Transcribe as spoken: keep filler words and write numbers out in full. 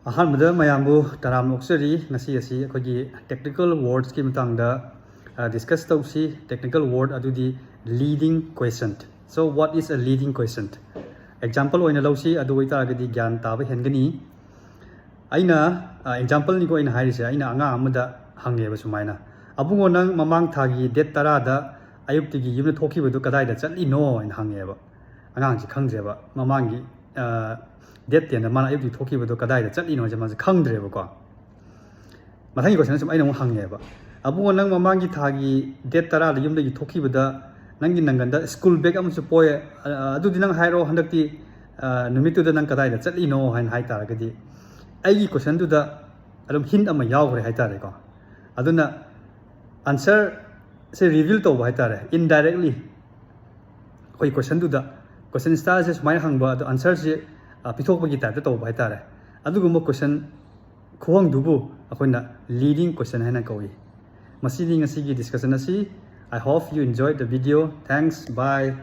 ꯑꯍꯥꯟꯕꯗ ꯃꯌꯥꯝꯕꯨ ꯇꯔꯥꯝꯅ ꯑꯣꯛꯆꯔꯤ꯫ ꯉꯁꯤ ꯑꯁꯤ ꯑꯩꯈꯣꯏꯒꯤ technical wordsꯀꯤ ꯃꯇꯥꯡꯗ discuss ꯇꯧꯁꯤ꯫ Technical word ꯑꯗꯨꯗꯤ leading question. So what is a leading question? Example ꯑꯣꯏꯅ ꯂꯧꯁꯤ꯫ ꯑꯗꯨ ꯑꯣꯏꯇꯥꯔꯒꯗꯤ ꯒ꯭ꯌꯥꯟ ꯇꯥꯕ ꯍꯦꯟꯒꯅꯤ꯫ ꯑꯩꯅ exampleꯅꯤꯀꯣ ꯑꯩꯅ ꯍꯥꯏꯔꯤꯁꯦ꯫ ꯑꯩꯅ ꯑꯉꯥꯡ ꯑꯃꯗ ꯍꯪꯉꯦꯕ ꯁꯨꯃꯥꯏꯅ, "ꯑꯕꯨꯡꯉꯣ, ꯅꯪ ꯃꯃꯥꯡ ꯊꯥꯒꯤ date ꯇꯔꯥꯗ ꯑꯌꯨꯛꯇꯒꯤ ꯌꯨꯝꯗ ꯊꯣꯛꯈꯤꯕꯗꯨ ꯀꯗꯥꯏꯗ ꯆꯠꯂꯤꯅꯣ?" ꯍꯥꯏꯅ ꯍꯪꯉꯦꯕ꯫ ꯑꯉꯥꯡꯁꯤ ꯈꯪꯗ꯭ꯔꯦꯕ, ꯃꯃꯥꯡꯒꯤ date tenꯗ ꯃꯥꯅ ꯑꯌꯨꯛꯇꯒꯤ ꯊꯣꯛꯈꯤꯕꯗꯣ ꯀꯗꯥꯏꯗ ꯆꯠꯂꯤꯅꯣ ꯍꯥꯏꯁꯦ ꯃꯥꯁꯦ ꯈꯪꯗ꯭ꯔꯦꯕꯀꯣ꯫ ꯃꯊꯪꯒꯤ question ꯁꯨꯝ ꯑꯩꯅ ꯑꯃꯨꯛ ꯍꯪꯉꯦꯕ, "ꯑꯕꯨꯡꯉꯣ, ꯅꯪ ꯃꯃꯥꯡꯒꯤ ꯊꯥꯒꯤ date ꯇꯔꯥꯗ ꯌꯨꯝꯗꯒꯤ ꯊꯣꯛꯈꯤꯕꯗ ꯅꯪꯒꯤ ꯅꯪꯒꯟꯗ school bag ꯑꯃꯁꯨ ꯄꯣꯛꯑꯦ, ꯑꯗꯨꯗꯤ ꯅꯪ ꯍꯥꯏꯔꯛꯑꯣ, ꯍꯟꯗꯛꯇꯤ ꯅꯨꯃꯤꯠꯇꯨꯗ ꯅꯪ ꯀꯗꯥꯏꯗ ꯆꯠꯂꯤꯅꯣ?" ꯍꯥꯏꯅ ꯍꯥꯏ ꯇꯥꯔꯒꯗꯤ ꯑꯩꯒꯤ questionꯗꯨꯗ ꯑꯗꯨꯝ hint ꯑꯃ ꯌꯥꯎꯈ꯭ꯔꯦ ꯍꯥꯏꯇꯥꯔꯦꯀꯣ꯫ ꯑꯗꯨꯅ answerꯁꯦ reveal ꯇꯧꯕ ꯍꯥꯏꯇꯥꯔꯦ, indirectly꯫ ꯑꯩꯈꯣꯏ questionꯗꯨꯗ, question styleꯁꯦ ꯁꯨꯃꯥꯏꯅ ꯍꯪꯕ, ꯑꯗꯣ answerꯁꯦ ꯄꯤꯊꯣꯛꯄꯒꯤ typeꯇ ꯇꯧꯕ ꯍꯥꯏꯇꯥꯔꯦ꯫ ꯑꯗꯨꯒꯨꯝꯕ question ꯈꯨꯍꯪꯗꯨꯕꯨ ꯑꯩꯈꯣꯏꯅ leading question ꯍꯥꯏꯅ ꯀꯧꯏ꯫ ꯃꯁꯤꯅꯤ ꯉꯁꯤꯒꯤ discussion ꯑꯁꯤ꯫ I hope you enjoyed the video. Thanks. Bye.